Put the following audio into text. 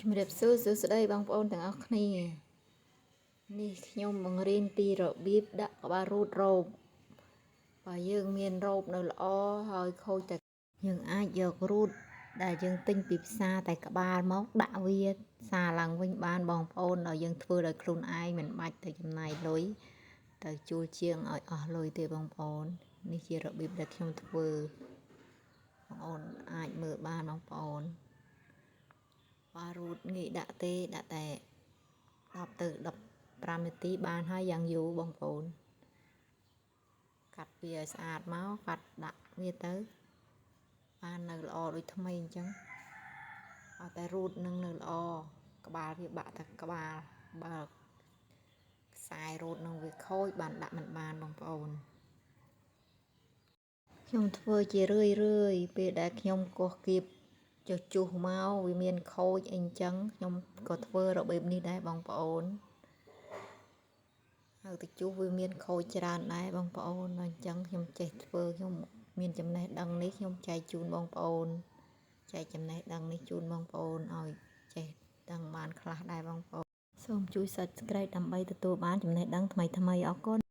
ជំរាបសួរសួស្តីបងប្អូនទាំងអស់គ្នានេះខ្ញុំបង្រៀនពីរបៀបដាក់ក្បាលរូតរ៉ូបបើយើងមានរ៉ូបនៅល្អហើយខូចតែយើងអាចយករ៉ូតដែលយើងទិញពីផ្សារតែក្បាលមកដាក់វាសារឡើងវិញបានបងប្អូនដល់យើងធ្វើដោយខ្លួនឯងមិនបាច់ទៅចំណាយលុយទៅជួលជាងឲ្យអស់លុយទេបងប្អូននេះជារបៀបដែលខ្ញុំធ្វើបងប្អូនអាចមើលបានបងប្អូន បារូតងាយដាក់ទេដាក់តែ10ទៅ15នាទីបានហើយយ៉ាងយូរបងប្អូនកាត់វាឲ្យស្អាតមកកាត់ដាក់វាទៅបាននៅល្អដូចថ្មីអញ្ចឹងអត់តែរូតនឹងនៅល្អក្បាលវាបាក់តែក្បាលបើខ្សែរូតនឹងវាខូចបានដាក់មិនបានបងប្អូនខ្ញុំធ្វើជារឿយរឿយពេលដែលខ្ញុំកោះគៀបចុះជុះមកវាមានខូចអីអញ្ចឹងខ្ញុំក៏ធ្វើរបៀបនេះដែរបងប្អូនហើយទៅជុះវាមានខូចច្រើនដែរបងប្អូនអញ្ចឹងខ្ញុំចេះធ្វើខ្ញុំមានចំណេះដឹងនេះខ្ញុំចែកជូនបងប្អូនចែកចំណេះដឹងនេះជូនបងប្អូនឲ្យចេះដឹងបានខ្លះដែរបងប្អូនសូមជួយ Subscribe ដើម្បីទទួលបានចំណេះដឹងថ្មីៗអរគុណ។